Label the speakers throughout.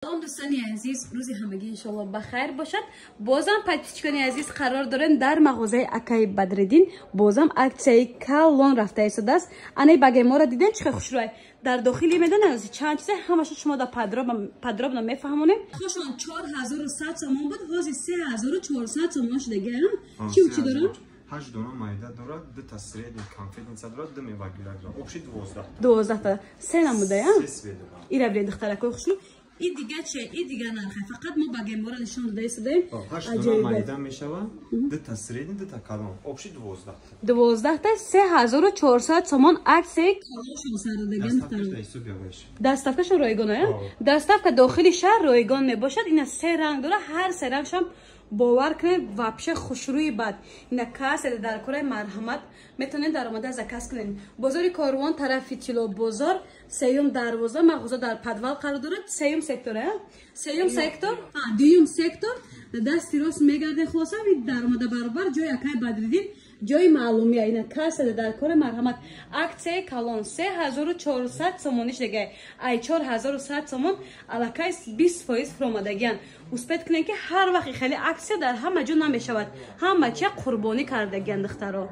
Speaker 1: Салом, дӯстони азиз, рӯзи ҳамагӣ иншоалло ба хайр бошад. Бозам, подписчикони азиз, қарор дорем дар мағозаи акаи Бадриддин. Бозам аксияи калон рафта истодааст. Анаи богемора дидем, чӣ хел хушрӯй. Дар дохили медонед чанд чизе, ҳамаша шумо да подробно мефаҳмонем. Хошон 4100 сомон буд, ҳозир 3400 сомон шудагиам. Чӣ чӣ дорам?
Speaker 2: Ҳашт дона майда дорад, дута средний конфетница дорад, ду мевагирак дорад, общий 12.
Speaker 1: 12-та, се намудая.
Speaker 2: Се цвет дорад.
Speaker 1: Ира биред, духтаракои хушрӯ. И дига че, и дига нархе? Фақат мо богемора нишон дода истодаем.
Speaker 2: Ҳашт дона майда мешавад, дута средний, дута калон, общий 12.
Speaker 1: 12-та, 3400 сомон, аксияи калоншон сар додаган. Доставкашон ройгон, ая, доставка дохили шаҳр ройгон мебошад. Ина се ранг дора, ҳар се рангшам, бовар кунед, вообще хушрӯи бад. Ина касе дар кораи, марҳамат, метавонед даромада заказ кунед. Бозори Корвон, тарафи Тило бозор, сеюм дарвоза, мағоза дар подвал қарор дорад. Сеюм сектор, сеюм сектор, дуюм сектор, дасти рост мегардем. Хулоса, даромада баробар ҷои акай Бадриддин, ҷои маълумия. Ина касе дар кори, марҳамат, аксияи калон, 3400 сомониш дегай. Ай 4100 сомон аллакай 20% фуромадагиян. Успеть кунед, ки ҳар вақт хеле аксия дар ҳама ҷо намешавад. Ҳама чия қурбонӣ кардагиян, духтаро.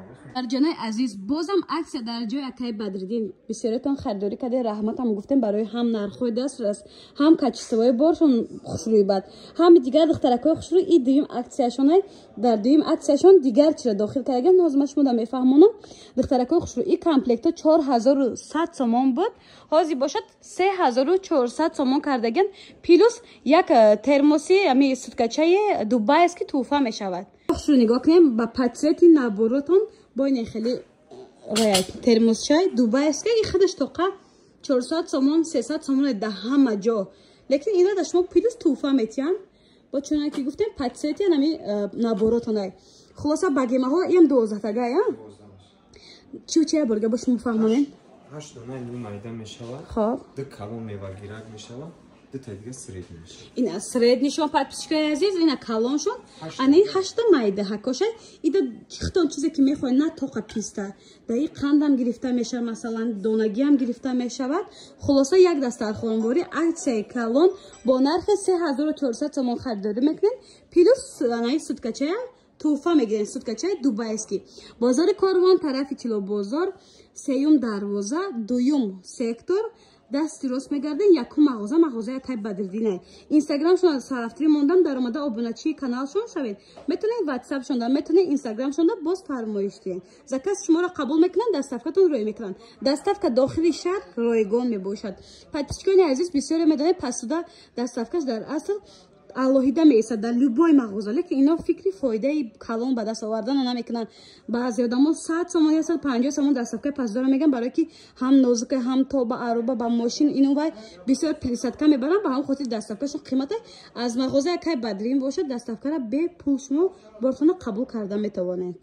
Speaker 1: Ҷанои азиз, бозам аксия дар ҷои акаи Бадриддин. Бисёретон харидорӣ карде, раҳматам гуфтем барои ҳам нархҳои дастрас, ҳам качествои боршон хушрӯи бад, ҳами дигар, духтаракҳои хушрӯй. И дуюм аксияшонай. Дар дуюм аксияшон дигар чира дохил кардаган, ҳозир ман шумо да мефаҳмонам. Духтаракҳои хушрӯй, и комплектҳо 4100 сомон буд, ҳозир бошад 3400 сомон кардаган. Плюс як термоси, ами суткачаи дубайский тӯҳфа мешавад. Хушрӯ, нигоҳ кунем, ба патсети наборотон бо ин хеле термосчай дубайский, и худаш тоқа 400 сомон, 300 сомон да ҳама ҷо, лекин инро да шумо плюс тӯҳфа метиҳанд. Бо чуна ки гуфтем, патсети нами наборотонай. Хулоса, богемаҳо иам 12-тагай. Чӣ чия борга бо шумо фаҳмонем?
Speaker 2: Ҳашт донаи майда мешавад.
Speaker 1: Хоб.
Speaker 2: Ду калон мевагирак мешавад, дута дига средний мешавад.
Speaker 1: Ина среднийшон, подписчикои азиз, ина калоншон, ани ҳашта майда ҳакоша. Ида хитон чизе ки мехоҳед, на тоқа писта, да и қандам гирифта мешавад, масалан, донагиам гирифта мешавад. Хулоса, як дастархонворӣ, аксияи калон, бо нархи 3400 сомон харидорӣ мекунед, плюс анаи суткачая тӯҳфа мегирем, суткачаи дубайский. Бозори Корвон, тарафи Тилобозор, сеюм дарвоза, дуюм сектор, дасти рост мегарден, якум мағоза, мағозаи акай Бадриддинай. Инстаграмшон сарафтирӣ мондам, даромада обуначии каналшон шавед. Метавонед ватсапшонда, метавонед инстаграмшонда боз фармоиш диҳед. Заказ шуморо қабул мекунанд, доставкатон рӯй мекунанд. Доставка дохили шаҳр ройгон мебошад. Подписчикони азиз, бисёре медонед, посуда доставкаш дар асл алоҳида меистад дар любой мағоза, лекин ино фикри фоидаи калон ба даст овардана намекунанд. Баъзе одамо 100 сомон, 150 сомон доставкаи посудара мегӯянд, барое ки ҳам нозука, ҳам то ба ароба, ба мошин, ину вай бисёр пересадка мебаранд, ба ҳам хотир доставкашон қимата. Аз мағоза якай Бадрин бошад, доставкара бепул шумо бортона қабул карда метавонед.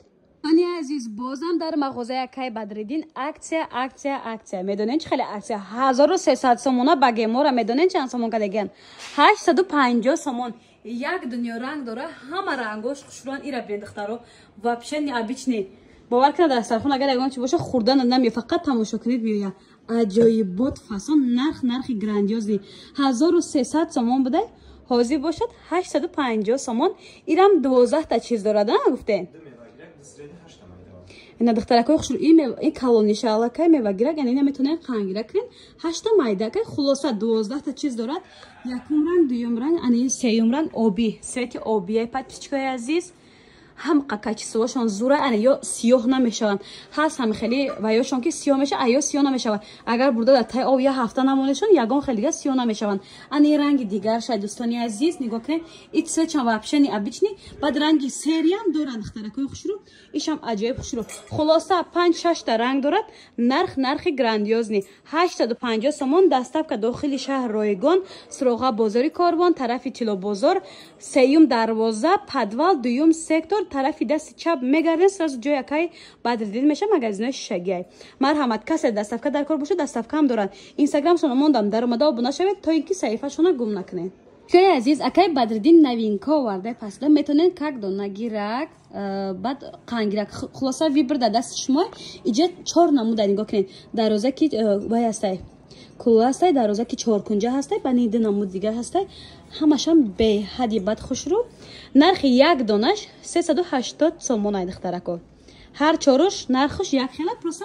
Speaker 1: Ани азиз, бозам дар мағозаи акай Бадриддин аксия, аксия, аксия. Медонед чӣ хеле аксия? 1300 сомона богемора медонед чанд сомон кардагиян? 850 сомон. Як дунё ранг дора, ҳама рангош хушрӯян. Ира бинед, духтаро, вообще необычный. Бовар кунед, дастархон агар ягон чи боша, хӯрдан намея, фақат тамошо кунед меоя. Аҷоибот фасон, нарх, нархи грандиозный. 1300 сомон буда, ҳозир бошад 850 сомон. Ирам 12-та чиз дорад, гуфтем. Ина, духтаракои хушрӯ, ин калониша аллакай мевагирак, яъне ина метавонед қангирак кунед, ҳашта майдакай. Хулоса, 12-та чиз дорад. Якум ранг, дуюм ранг, ани сеюм ранг, обӣ, цвети обияй. Подписчикои азиз, ҳамқа качествошон зура, ана ё сиёҳ намешаванд. Ҳаст ҳам хеле ваёшон ки сиёҳ мешавад, а ё сиёҳ намешавад. Агар бурда дар таи об як ҳафта намонешон, ягон хел дига сиёҳ намешаванд. Ани ранги дигар шай, дӯстони азиз, нигоҳ кунед, и цветшон вообще необычный. Баъд ранги сериям дорад, духтаракои хушрӯ, ишам аҷоиб хушрӯ. Хулоса, панҷ шашта ранг дорад. Нарх, нархи грандиозный, 850 сомон. Доставка дохили шаҳр ройгон. Суроға: бозори Корвон, тарафи Тилобозор, сеюм дарвоза, подвал, дуюм сектор, тарафи дасти чап мегардем, сразу ҷои акай Бадриддин меша, магазинои шишагиай. Марҳамат, касе доставка дар кор бошад, доставкаам доранд. Инстаграмшона мондам, даромада обуна шавед, то ин ки саҳифашона гум накунед. Ҷои азиз, акай Бадриддин новинка оварда. Пасда метавонед как донагирак, баъд қангирак. Хулоса, выбор дар дасти шумо. Иҷа чор намуда, нигоҳ кунед, дароза ки вай ҳастай. Кулла ҳастай, дароза ки чоркунҷа ҳастай, ба ниди намуд дигар ҳастай. Ҳамашам беҳади бад хушрӯ. Нархи як донаш 380 сомон ай, духтарако. Ҳар чоруш нархаш як хела, просто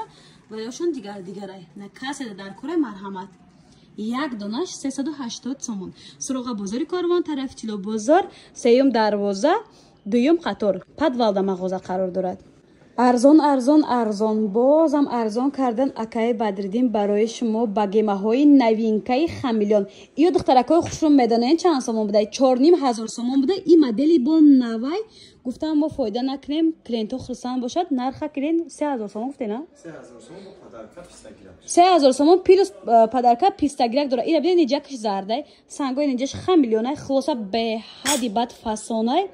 Speaker 1: ваёшон дигар дигарай. На касе дар куре, марҳамат. Як донаш 380 сомон. Суроға бозори Корвон, тарафи Тило бозор, сеюм дарвоза, дуюм қатор. Подвалда мағоза қарор дорад. Арзон, арзон, арзон, бозам арзон кардан акаи Бадриддин барои шумо богемаҳои новинкаи хамелеон. Иё, духтаракҳои хушрӯ, медонед чанд сомон буда? 4500 сомон буда. И модели бо навай, гуфтам, мо фоида накунем, клиентҳо хурсанд бошад, нарха кунем 3000 сомон, гуфтена? 3000 сомон плюс подарка пистагирак дора. Ира бинед, ниҷакаш зардай, сангои ниҷаш хамелеонай, хулоса беҳади бад фасонай,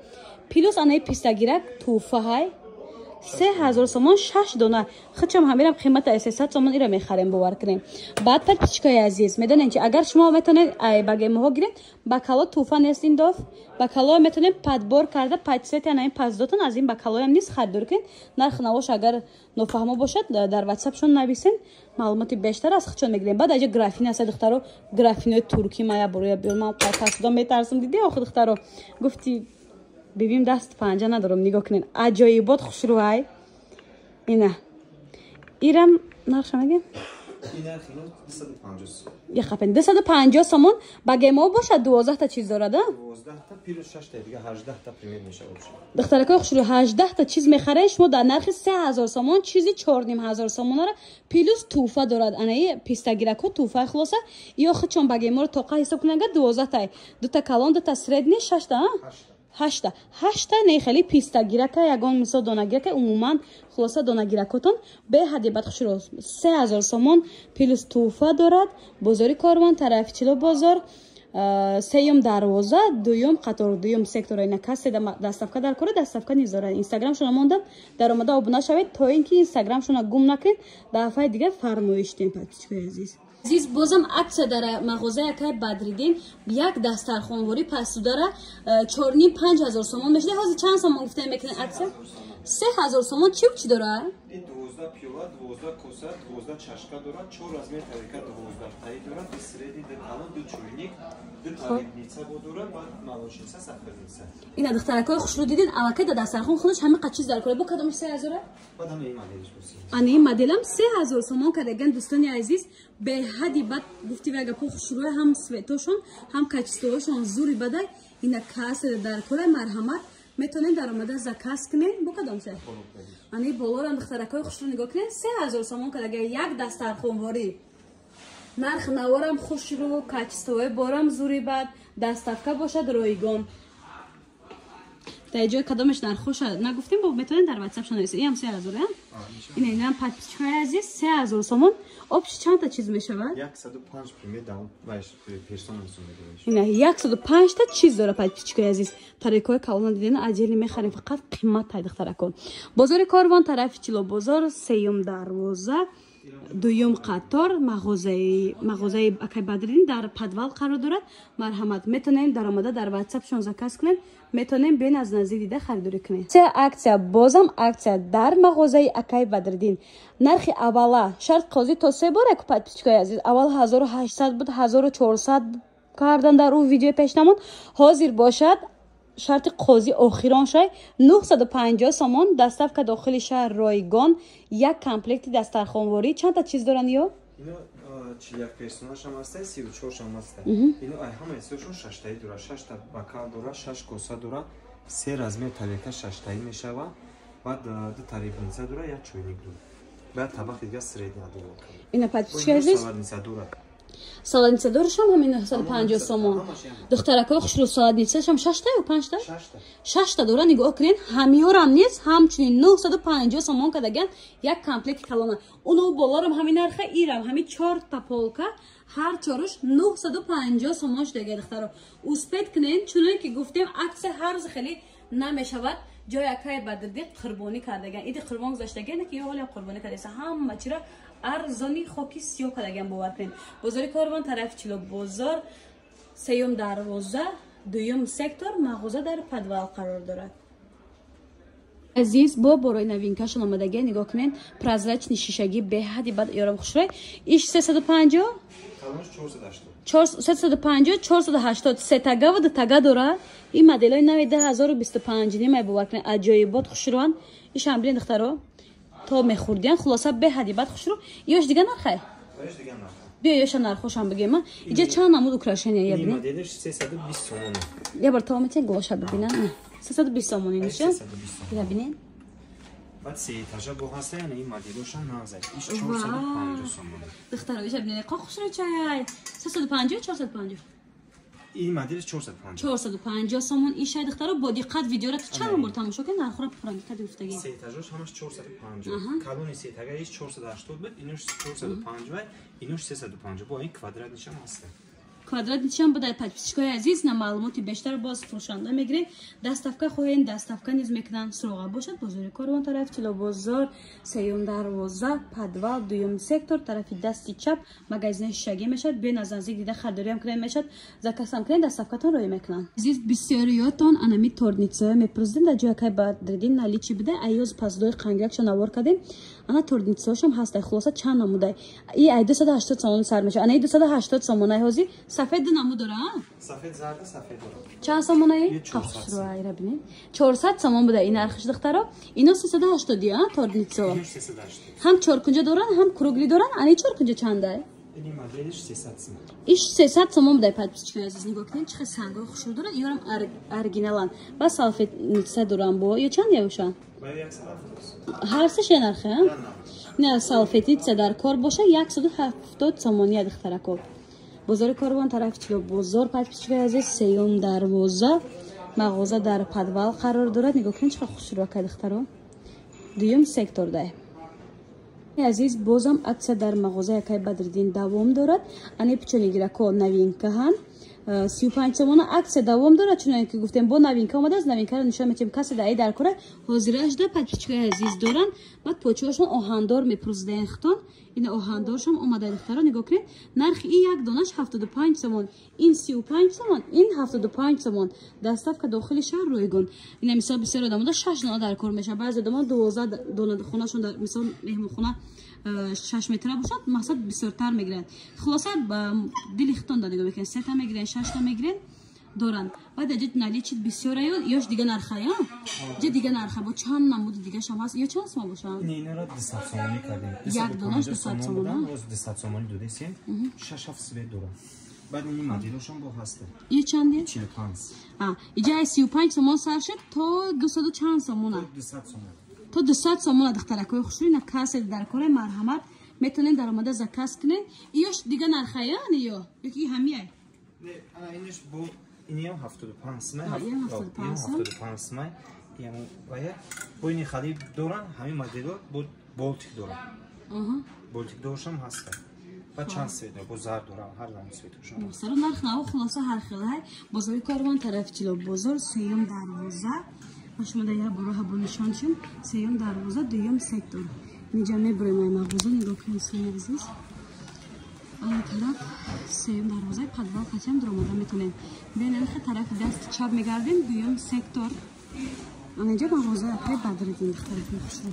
Speaker 1: плюс анаи пистагирак тӯҳфаҳай. 3000 сомон шаш дона. Худшам ҳамирам қимата 300 сомон ира мехарем, бовар кунем. Баъд, подписчикои азиз, медонем чи, агар шумо метавонед ай богемаҳо гиред, бокало тӯҳфа нест. Ин доф бокало метавонед подбор карда патсети анаин паздотон аз ин бокалоям низ харидорӣ кунед. Нарх навош агар нофаҳмо бошад, дар ватсапшон нависен, маълумоти бештар аз худшон мегирем. Баъд аҷа графин аста, духтаро, графинои туркӣ. Мая бороя биёр, ман пасудо метарсам, диди охи, духтаро, гуфти бибим даст панҷа надорам. Нигоҳ кунед, аҷоибот хушрӯай. Ина ирам нархша мегем, яхапен 250 сомон. Богемо бошад, 12-та чиз дорад. Духтаракои хушрӯ, 18-та чиз мехаред шумо дар нархи 3000 сомон, чизи 4500 сомонара, плюс тӯҳфа дорад, анаи пистагиракҳо тӯҳфаи. Хулоса, ё худшон богеморо тоқа ҳисоб кунага, 12-та, дута калон, дута средний, шашта, ҳашта, ҳашта. Не, хеле пистагирака, ягон мисол донагирака, умуман хулоса донагиракотон беҳади бад хушро. 3000 сомон плюс тӯҳфа дорад. Бозори Корвон, тарафи Чило бозор, сеюм дарвоза, дуюм қатор, дуюм сектор. Ина касе доставка дар кора, доставка низ дорад. Инстаграмшона мондам, даромада обуна шавед, то ин ки инстаграмшона гум накунед, дафъаи дигар фармоиш дем. Подписчикои азиз, бозам акция дар мағозаи акай Бадриддин. Як дастархонворӣ пасудара 4500 сомон мешуда, ҳозир чанд сомон гуфтем мекунед акция? 3000 сомон. Чӣ чӣ дора?
Speaker 2: 12 пиёла, 12 коса, 12 чашка дорад, чор размер тарелка 12 таи дорад, ду средний, ду калон, ду чойник, ду рыбница бо дорад, баъд молочница, сахарница.
Speaker 1: Ина, духтаракҳои хушрӯ, дидин, аллакай дар дастархон худаш ҳама қад чиз дар кора. Бо кадомаш 3000-а?
Speaker 2: Баъд ҳама ин моделиш бо
Speaker 1: Ана ин моделам 3000 сомон кардаган, дӯстони азиз, беҳади бад гуфти ва гапҳо хушрӯя, ҳам цветошон, ҳам качествоашон зури бадай. Ина касе дар кора, марҳамат, метавонед даромада заказ кунед. Бо кадом се? Ани болорам, духтаракҳои хушрӯ, нигоҳ кунед, 3000 сомон кардага як дастархонворӣ. Нарх наворам хушрӯ, качествои борам зури бад, доставка бошад ройгон. Дар ҷои кадомеш нархоша нагуфтем, бо метавонед дар ватсапшон нависед. Иам 3000, я? Ина, инам, подписчикои азиз, 3000 сомон. Общий чандта чиз мешавад?
Speaker 2: 105 пример даун вайш персона мисол мегириш.
Speaker 1: Ина 105-та чиз дора, подписчикои азиз. Тарелкаҳои калона диден, отдельно мехарем, фақат қимат тай, духтаракон. Бозори Корвон, тарафи Чило бозор, сеюм дарвоза, дуюм қатор, мағозаи акай Бадриддин дар подвал қарор дорад. Марҳамат, метавонем даромада дар ватсапшон заказ кунем, метавонем бен аз наздик дида харидорӣ кунем. Акция, бозам акция дар мағозаи акай Бадриддин. Нархи аввала шарт қозӣ то се бор яку, подписчикои азиз, аввал 1800 буд, 1400 кардан дар ӯ видеои пешнамон, ҳозир бошад шарти қозӣ охирон шай 950 сомон, доставка дохили шаҳр ройгон. Як комплекти дастархонворӣ чандта чиз доранд ё?
Speaker 2: Ино 41 персонашам ҳаста, 34шам ҳаста. Ино ай ҳама ҳисобшон шаштаи дора, шашта бокал дора, шаш коса дора, се размер тарелка шаштаи мешава, баъд ду рыбница дора, як чойник дора. Баъд табақи дига средня дора.
Speaker 1: Ина, подписчики азиз,
Speaker 2: Салатница дора.
Speaker 1: Салатница дорашам ҳамин 950 сомон. Духтаракҳои хушрӯ, салатницашам шашта ё панҷта?
Speaker 2: Шашта.
Speaker 1: Шашта дора, нигоҳ кунед, ҳамиёрам низ ҳамчунин 950 сомон кардаган як комплекти калона. Уно болорам ҳамин нарха, ирам ҳами чорта полка, ҳар чоруш 950 сомон шудага, духтаро. Успеть кунед, чуноне ки гуфтем, акция ҳар рӯз хеле намешавад. Ҷои акай Бадриддин қурбонӣ кардаган, иди қурбон гузаштаган, ки ё ҳолиам қурбонӣ кардаиста, ҳама чиро арзони хоки сиёҳ кардаган, бовар кунед. Бозори Корвон, тарафи Чило бозор, сеюм дарвоза, дуюм сектор, мағоза дар подвал қарор дорад. Азиз, бо борои новинкашон омадагия, нигоҳ кунед, прозрачный шишагӣ, беҳади бад ёрам хушрӯй. Иш 350, 350, 480, сетагаву дутага дора. Ин моделҳои нави 2025 нимай, бовар кунед, аҷоибот хушрӯан. Ишам бинед, духтаро, то мехӯрдиян. Хулоса, беҳади бад хушрӯ. Ёш дига нархай? Биё, ёша нархошам бигем. Иҷа чанд намуд украшения я бинед.
Speaker 2: Моделаш 320 сомон.
Speaker 1: Я бар то голоша бибинам. 320 сомони ниша. Ира бинед.
Speaker 2: Баъд се этажа бо ҳаста, яъне ин моделошам нағзад. Иш 450 сомон.
Speaker 1: Духтаро, иша бинед, қо хушрӯ чай. 350, 450.
Speaker 2: Ин моделаш 450.
Speaker 1: 450 сомон ишай, духтаро, бо диққат видеоро чанд бор тамошо кунед, нархро пурра кади гуфтагӣ.
Speaker 2: Се этажош ҳамаш 450. Калони се этага иш 480 буд, инуш 450 ва инуш 350. Бо ин квадратнишам ҳаста.
Speaker 1: Квадратнишам буда. Подписчикои азиз, на маълумоти бештар боз фурӯшанда мегиред. Доставка хоҳем, доставка низ мекунанд. Суроға бошад: бозори Корвон, тарафи Тилобозор, сеюм дарвоза, подвал, дуюм сектор, тарафи дасти чап магазини шишагӣ мешавад. Бе аз наздик дида харидориам кунед мешавад, заказам кунед, доставкатон роӣ мекунанд. Азиз, бисёриётон анами торницаё мепурсидем. Дар ҷоя кай Бадриддин наличии буда, аёз пасдои қангиракшо навор кардем. Ана торницаҳошам ҳастай. Хулоса, чанд намудай и ай 280 сомон сар мешавад. Ана и 280 сомонай. Ҳозир сафед ду намуд дора.
Speaker 2: Сафед, зарда, сафед дора.
Speaker 1: Чанд сомонаи? Қахшрӯ, бинед, 400 сомон буда ин нархиш, духтаро. Ино 380, а торницо ҳам чоркунҷа доранд, ҳам круглый доранд. Ани чоркунҷа чандай? Иш 300 сомон буда. Подписчикои азиз, нигоҳ кунед, чӣ хел сангои хушрӯ дорад. Иёрам оригиналанд. Ба салфетница дорам бо ё чанд явошанд? Ҳар сеш я нархе? Не, салфетница дар кор боша, 170 сомония, духтарако. Бозори Корвон, тарафи Чило бозор, подписчикои азиз, сеюм дарвоза, мағоза дар подвал қарор дорад. Нигоҳ кунед, чӣ хушрӯака, духтаро, дуюм сектор дай. Азиз, бозам аксия дар мағоза якай Бадриддин давом дорад. Ани пичонигирако новинкаҳанд, 35 сомона. Аксия давом дорад, чунон ки гуфтем, бо новинка омадааст. Новинкаро нишон метиҳем. Касе даи дар кора ҳозирашда, подписчикои азиз, доранд. Баъд почоашон оҳандор мепурсидаен хитон. Ин оҳандоршон омада, духтаро, нигоҳ кунед. Нархи ин як донаш 75 сомон, ин 35 сомон, ин 75 сомон. Доставка дохили шаҳр ройгон. Ина мисол, бисёр одамода шаш дона дар кор мешавад, баъзе одамон 12 дона. Хонашон, мисол, меҳмонхона шаш метра бошад, мақсад бисёртар мегиранд. Хулоса, дили хитон да нигоҳ мекунед, сета мегирен, шашта мегирен, доранд. Баъд аҷа наличит бисёраю. Ёш дига нархая, ҷа дига нарха, бо чанд намуди дигашам ҳаст. Ё чанд сома бошанд?
Speaker 2: Инро 200 сомонӣ кардем.
Speaker 1: Як донаш 200 сомона.
Speaker 2: 200 сомонӣ додесем, шаш ҳафт цвет дорам. Баъд ини моделошам бо ҳаста.
Speaker 1: И чанде?
Speaker 2: 45.
Speaker 1: Иҷа 35 сомон сар шуд то дусаду чанд сомона?
Speaker 2: 200 сомон.
Speaker 1: То 200 сомона, духтаракои хушрӯ. На касе дар кора, марҳамат, метавонед даромада заказ кунед. Иёш дига нархая ё ёки ҳамияй?
Speaker 2: Не, ана инаш бо иниам 75 сомай. 75 сомай. Иам вая бо ини халиб доран, ҳамин модело бо болтик доран. Болтик доршам ҳаста. Ба чанд цвет, бо зард дорам, ҳар намуд цветошам.
Speaker 1: Саро нарх наво, хулоса, ҳар хелай. Бозори Корвон, тарафи Чило бозор, сеюм дарвоза. Ма шумо дар як бора ҳабо нишон шум. Сеюм дарвоза, дуюм сектор. Инҷа мебурем ай мағоза, нигоҳ кунед, суни азиз. Ана тараф сеюм дарвозаи подвал қатиам дуромада метонем. Бенамихе тарафи дасти чап мегардем, дуюм сектор. Ана инҷа мағоза акай Бадриддин, духтараки хушрӯ.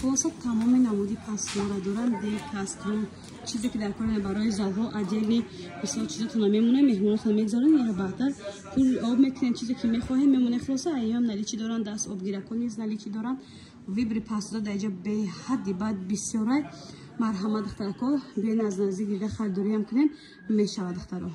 Speaker 1: Хулоса, тамоми намуди пасмора доранд, дег, кастрюль, чизе ки дар кор барои залҳо отдельный, мисол, чизотона мемонад, меҳмонотон мегзаранд, яра баъдтар пул об мекунед, чизе ки мехоҳем мемонед. Хулоса, айём наличии доранд, даст обгирако низ наличии доранд. Выбори пасуда дар инҷа беҳадди баъд бисёрай. Марҳамат, духтарако, биён аз наздик дида харидориам кунем мешавад, духтаро.